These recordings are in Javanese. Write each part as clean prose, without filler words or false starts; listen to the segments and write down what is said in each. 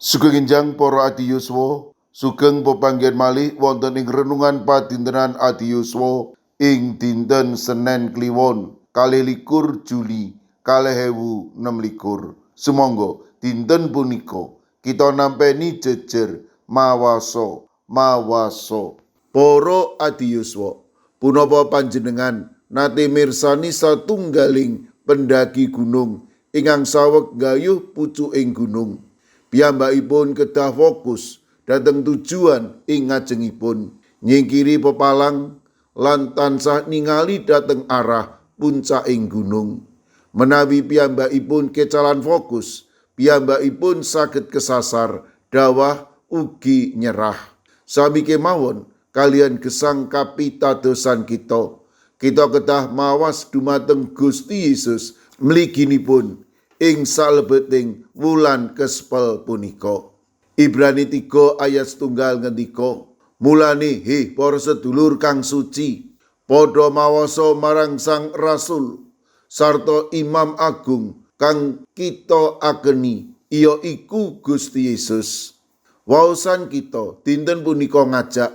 Sugeng enjang para adi yuswa, sugeng pepanggihan malih wonten ing renungan padintenan adi yuswa ing dinten Senen Kliwon 22 Juli 2026. Sumangga dinten punika kita nampeni jejer mawasa mawasa. Para adi yuswa, punapa panjenengan nate mirsani satunggaling pendaki gunung ingkang saweg gayuh pucuking gunung? Piyambakipun kedah fokus dhateng tujuan ing ngajengipun, nyingkiri pepalang lan tansah ningali dhateng arah puncaking gunung. Menawi piyambakipun kecalan fokus, piyambakipun saged kesasar, dawah ugi nyerah. Sami kemawon kaliyan gesang kapitadosan kita. Kita kedah mawas dumateng Gusti Yesus mliginipun ing salebeting wulan kespel punika. Ibrani 3 ayat 1 ngendika, "Mulane he para sedulur kang suci, padha mawasa marang Sang Rasul sarta Imam Agung kang kita akeni, iya iku Gusti Yesus." Waosan kita dinten punika ngajak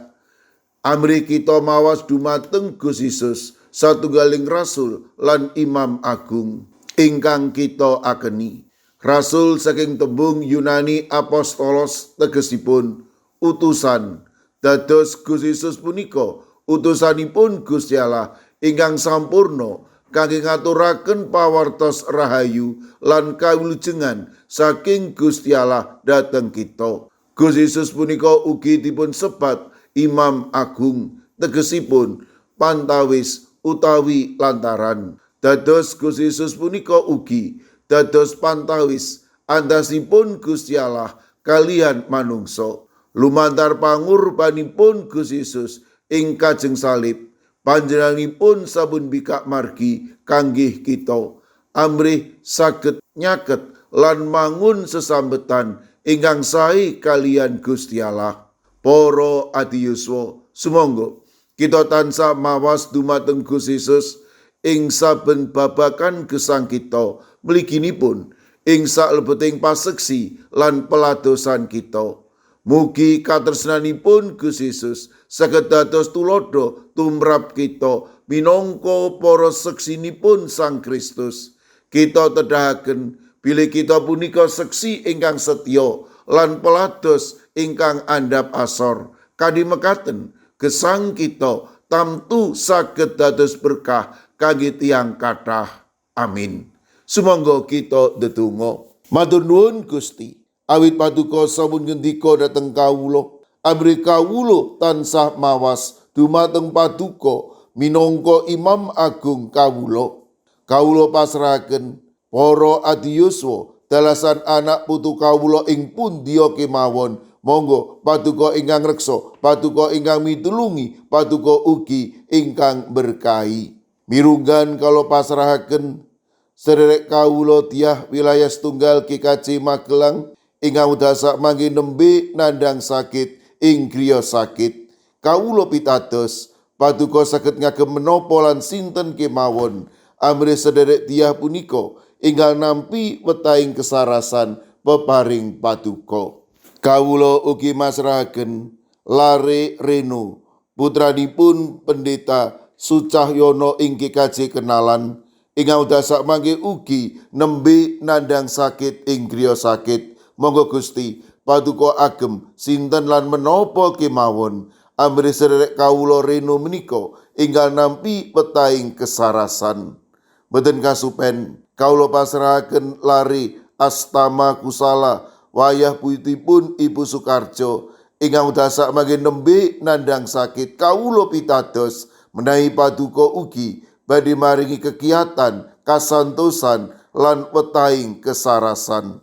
amrih kita mawas dumateng Gusti Yesus, satunggaling rasul lan Imam Agung ingkang kita akeni. Rasul saking tembung Yunani apostolos tegesipun utusan. Dados Gusti Yesus punika utusanipun Gusti Allah ingkang sampurna kangge ngaturaken pawartos rahayu lan kawilujengan saking Gusti Allah dhateng kita. Gusti Yesus punika ugi dipun sebat Imam Agung, tegesipun pantawis utawi lantaran. Dados Gusti Yesus punika ugi dados pantawis antasipun Gusti Allah kaliyan manungsa. Lumantar pangurbanipun Gusti Yesus ing kajeng salib, panjenenganipun sampun bikak margi kangge kita, amrih saged nyaket lan mangun sesambetan ingkang sae kaliyan Gusti Allah. Para adi yuswa, sumangga kita tansah mawas dumateng Gusti Yesus ing saben babagan gesang kita, mliginipun ing saklebeting paseksi lan peladosan kita. Mugi katresnanipun Gusti Yesus saged dados tuladha tumrap kita minangka para seksinipun Sang Kristus. Kita tedahaken bilih kita punika seksi ingkang setya lan pelados ingkang andhap asor. Kanthi mekaten gesang kita tamtu saged dados berkah kangge tiyang kathah. Amin. Sumangga kita ndedonga. Matur nuwun Gusti, awit paduka sampun ngendika dhateng kawula, amrih kawula tansah mawas dumateng paduka minangka Imam Agung kawula. Kawula pasrahaken para adi yuswa dalasan anak putu kawula ing pundi kemawon. Monggo paduka ingkang reksa, paduka ingkang mitulungi, paduka ugi ingkang berkahi. Mirunggan kawula pasrahaken sederek kawula Diah wilayah setunggal GKJ Magelang ingkang wekdal mangke nembe nandhang sakit ing griya sakit. Kawula pitados paduka saged ngagem menapa lan sinten kemawon amrih sederek Diah punika ingkang nampi wetahing kesarasan peparing paduka. Kawula ugi masrahaken lare Reno, putranipun Pendeta Sucahyono ing GKJ Kenalan ingkang wekdal mangke ugi nembe nandhang sakit ing griya sakit. Monggo Gusti paduka agem sinten lan menapa kemawon amrih sederek kawula Reno menika ingkang nampi wetahing kesarasan. Boten kasupen kawula pasrahaken lare Astama Kusala wayah buyutipun Ibu Sukarjo ingkang wekdal mangke nembe nandhang sakit. Kawula pitados menawi paduka ugi badhe maringi kegiatan, kasantosan lan wetahing kesarasan.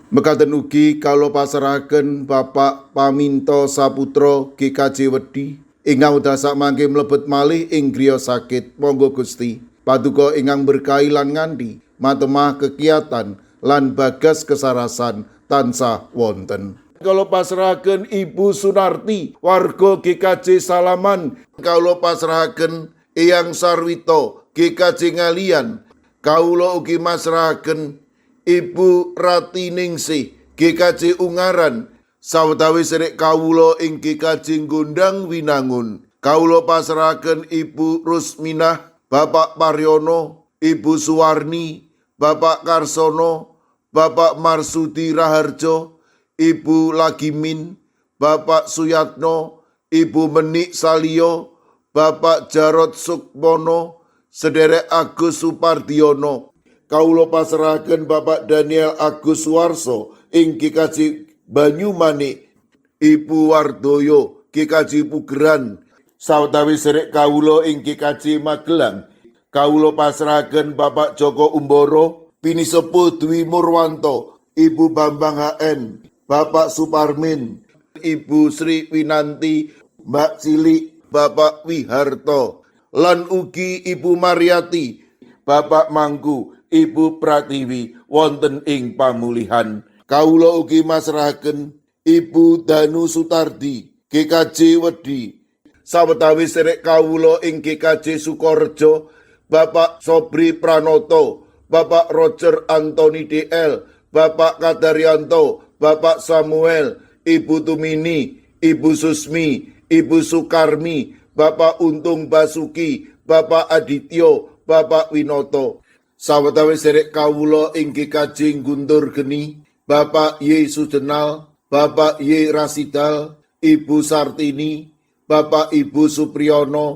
Mekaten ugi kawula pasrahaken Bapak Paminto Saputra GKJ Wedi ingkang wekdal mangke mlebet malih ing griya sakit. Monggo Gusti paduka ingkang berkahi lan nganti matemah kegiatan lan bagas kesarasan tansah wonten. Kawula pasrahaken Ibu Sunarti warga GKJ Salaman. Kawula pasrahaken Eyang Sarwito GKJ Ngaliyan. Kawula ugi masrahaken Ibu Rati Ningsih GKJ Ungaran, sawetawis sedherek kawula ing GKJ Gondang Winangun. Kawula pasrahaken Ibu Rusminah, Bapak Paryono, Ibu Suwarni, Bapak Karsono, Bapak Marsudi Raharjo, Ibu Lagimin, Bapak Suyatno, Ibu Menik Salio, Bapak Jarod Sukmono, Sederek Agus Supardiono. Kawula pasrahaken Bapak Daniel Agus Suwarso ing GKJ Banyumanik, Ibu Wardoyo GKJ Pugeran, sawetawis sedherek kawula ing GKJ Magelang. Kawula pasrahaken Bapak Joko Umboro, Pinisepuh Dwi Murwanto, Ibu Bambang HN, Bapak Suparmin, Ibu Sri Winanti, Mbak Cilik, Bapak Wiharto, lan ugi Ibu Mariati, Bapak Mangku, Ibu Pratiwi wonten ing pamulihan. Kawula ugi masrahaken Ibu Danu Sutardi, GKJ Wedi, sawetawis sedherek kawula ing GKJ Sukorejo, Bapak Sobri Pranoto, Bapak Roger Anthony DL, Bapak Kadaryanto, Bapak Samuel, Ibu Tumini, Ibu Susmi, Ibu Sukarmi, Bapak Untung Basuki, Bapak Adityo, Bapak Winoto. Sawetawis sedherek kawula ing GKJ Guntur Geni, Bapak Y Sujenal, Bapak Y Rasidal, Ibu Sartini, Bapak Ibu Supriyono,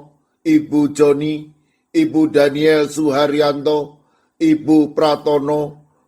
Ibu Joni, Ibu Daniel Suharyanto, Ibu Pratono,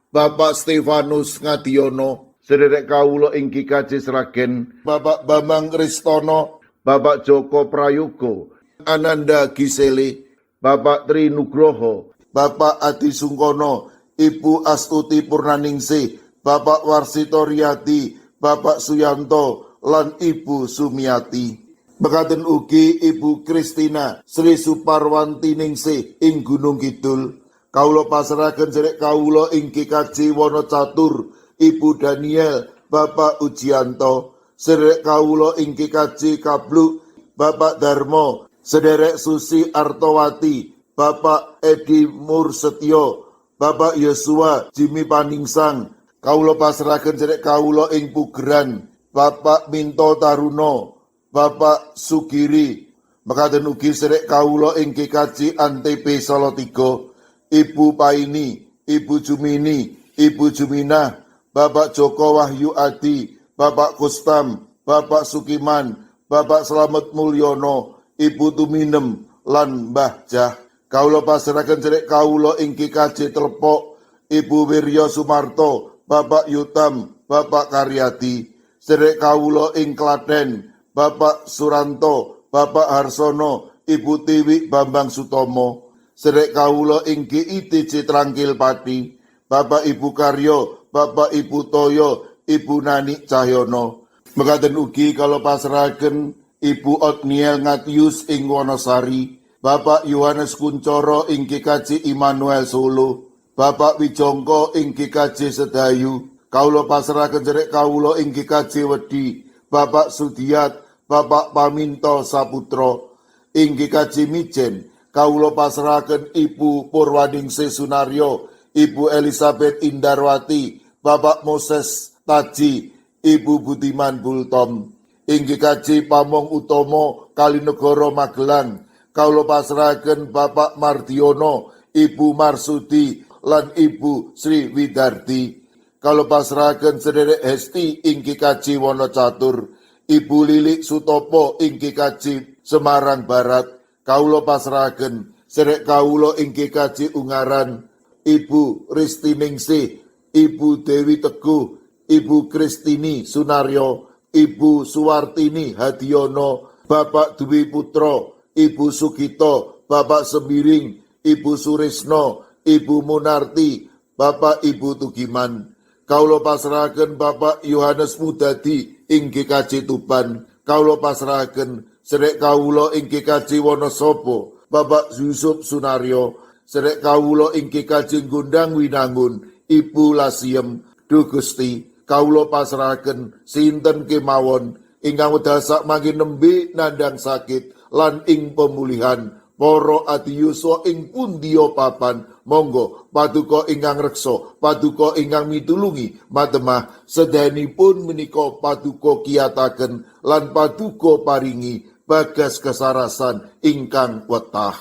Bapak Stefanus Ngadiono, sederek kawula ing GKJ Sragen, Bapak Bambang Ristono, Bapak Joko Prayogo, Ananda Gisele, Bapak Tri Nugroho, Bapak Adi Sungkono, Ibu Astuti Purnaningsih, Bapak Warsito Riyadi, Bapak Suyanto, lan Ibu Sumiati. Mekaten ugi Ibu Kristina Sri Suparwanti Ningsih ing Gunung Kidul. Kawula pasrahaken sedherek kawula ing GKJ Wonocatur, Ibu Daniel, Bapak Ujianto, sederek kawula ing GKJ Kabluk, Bapak Darmo, sederek Susi Artowati, Bapak Edi Mursetyo, Bapak Yosua Jimmy Paningsang. Kawula pasrahaken sedherek kawula ing Pugeran, Bapak Minto Taruno, Bapak Sugiri. Mekaten ugi sedherek kawula ing GKJ Antp Salatiga, Ibu Paini, Ibu Jumini, Ibu Juminah, Bapak Joko Wahyu Adi, Bapak Kustam, Bapak Sukiman, Bapak Slamet Mulyono, Ibu Tuminem, lan Mbah Jah. Kawula pasrahaken sedherek kawula ing GKJ Telepok, Ibu Wiryo Sumarto, Bapak Yutam, Bapak Karyadi, sedherek kawula ing Klaten, Bapak Suranto, Bapak Harsono, Ibu Tiwi Bambang Sutomo, sedherek kawula ing GITC Trangkil Pati, Bapak Ibu Karyo, Bapak Ibu Toyo, Ibu Nani Cahyono. Mekaten ugi kawula pasrahaken Ibu Otniel Ngatius ing Wonosari, Bapak Yohanes Kuncoro ing GKJ Immanuel Solo, Bapak Wijongko ing GKJ Sedayu, kawula pasrahaken sedherek kawula ing GKJ Wedi, Bapak Sudiat, Bapak Paminto Saputro, ing GKJ Mijen, kawula pasrahaken Ibu Purwaningsih Sunaryo, Ibu Elizabeth Indarwati, Bapak Moses Taji, Ibu Budiman Bultom, ing GKJ Pamong Utomo Kalinegoro Magelang, kawula pasrahaken Bapak Mardiono, Ibu Marsudi, lan Ibu Sri Widardi. Kawula pasrahaken sederek Hesti ing GKJ Wonocatur, Ibu Lilik Sutopo ing GKJ Semarang Barat. Kawula pasrahaken sederek kawula ing GKJ Ungaran, Ibu Ristiningsih, Ibu Dewi Teguh, Ibu Kristini Sunaryo, Ibu Suwartini Hadiono, Bapak Dwi Putro, Ibu Sugito, Bapak Sembiring, Ibu Surisno, Ibu Munarti, Bapak Ibu Tugiman. Kawula pasrahaken Bapak Yohanes Mudadi ing GKJ Tuban. Kawula pasrahaken sedherek kawula ing GKJ Wonosobo, Bapak Yusuf Sunaryo, sedherek kawula ing GKJ Gondang Winangun, Ibu Lasiem. Duh Gusti, kawula pasrahaken sinten kemawon ingkang wekdal sakmangke nembe nandhang sakit lan ing pemulihan para adiyuswa ing pundiya papan. Monggo paduka ingkang reksa, paduka ingkang mitulungi matemah sedayanipun menika paduka kiyataken lan paduka paringi bagas kasarasan ingkang wetah.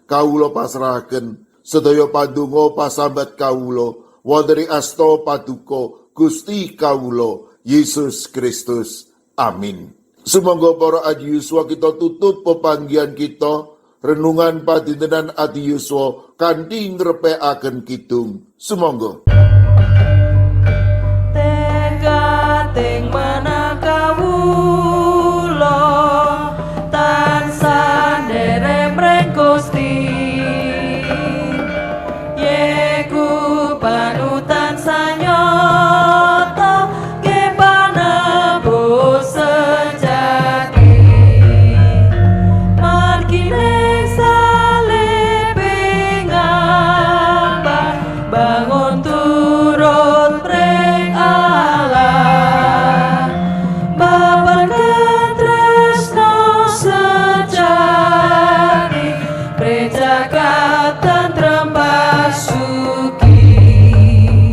Kawula pasrahaken sedaya pandonga pasambat kawula wonten ing asta paduka Gusti kawula Yesus Kristus. Amin. Sumangga para adiyuswa kita tutup pepanggihan kita renungan padintenan adiyuswa kanthi ngrepekaken kidung. Sumangga.